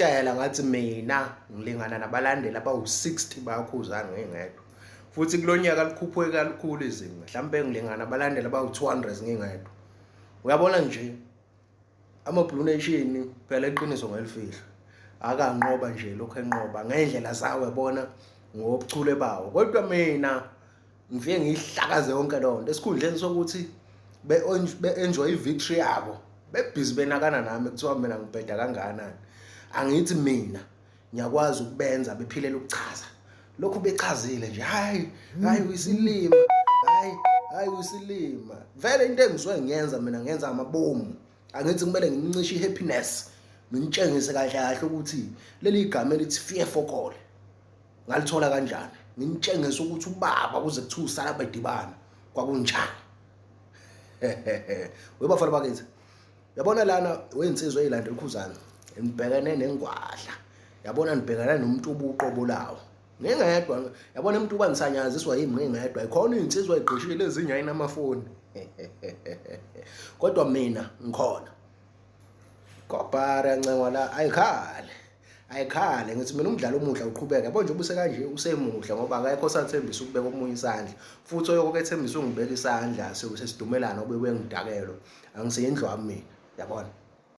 Nganitshela ngathi mina ngilingana nabalandeli abawu-60 bayakhuzana ngingedwa. Futhi kulonyaka likhuphuke kalukhulu izinga. Mhlawumbe ngilingana nabalandeli abawu-200 ngingedwa. Uyabona nje ama-Blue Nation phela iqiniso ngelifihlwe. Akanqoba nje lokho enqoba ngendlela zawo yabona ngobuchule bawo. Kodwa mina ngifike ngiyihlakaze yonke leyo nto esikhundleni sokuthi be-enjoy i-victory yabo bebhizi benakana nami kuthiwa mina ngibheda kangakanani angithi mina ngiyakwazi ukubenza bephilela ukuchaza lokhu bechazile nje hayi hayi uyisilima hayi hayi uyisilima vele into engisuke ngiyenza mina ngenza ngamabomu angithi kumele ngincishe i-happiness ngintshengise kahle kahle ukuthi leli gama elithi fear for all ngalithola kanjani nginitshengise ukuthi ubaba kuze kuthiwa usala bedibana kwakunjani webafana bakithi yabona lana weyinsizwa eyilandela ukhuzana nibhekene nengwadla yabona nibhekana nomuntu ubuqobo lawo ngingedwa yabona umuntu uba ngisanyaziswa yimi ngingedwa ikhona iy'nsizwa ey'gqishile ezinye ayinamafoni kodwa mina ngikhona kobhara ncengwa la ayikhale ayikhale ngithi mina umdlalo omuhle uqhubeka yabo nje ubuse kanje usemuhle ngoba akekho osathembisa ukubeka omunye isandla futhi oyoke ethembisa ungibeka isandla sesidumelana ube wengidakelo angiseyindlu wami mina yabona.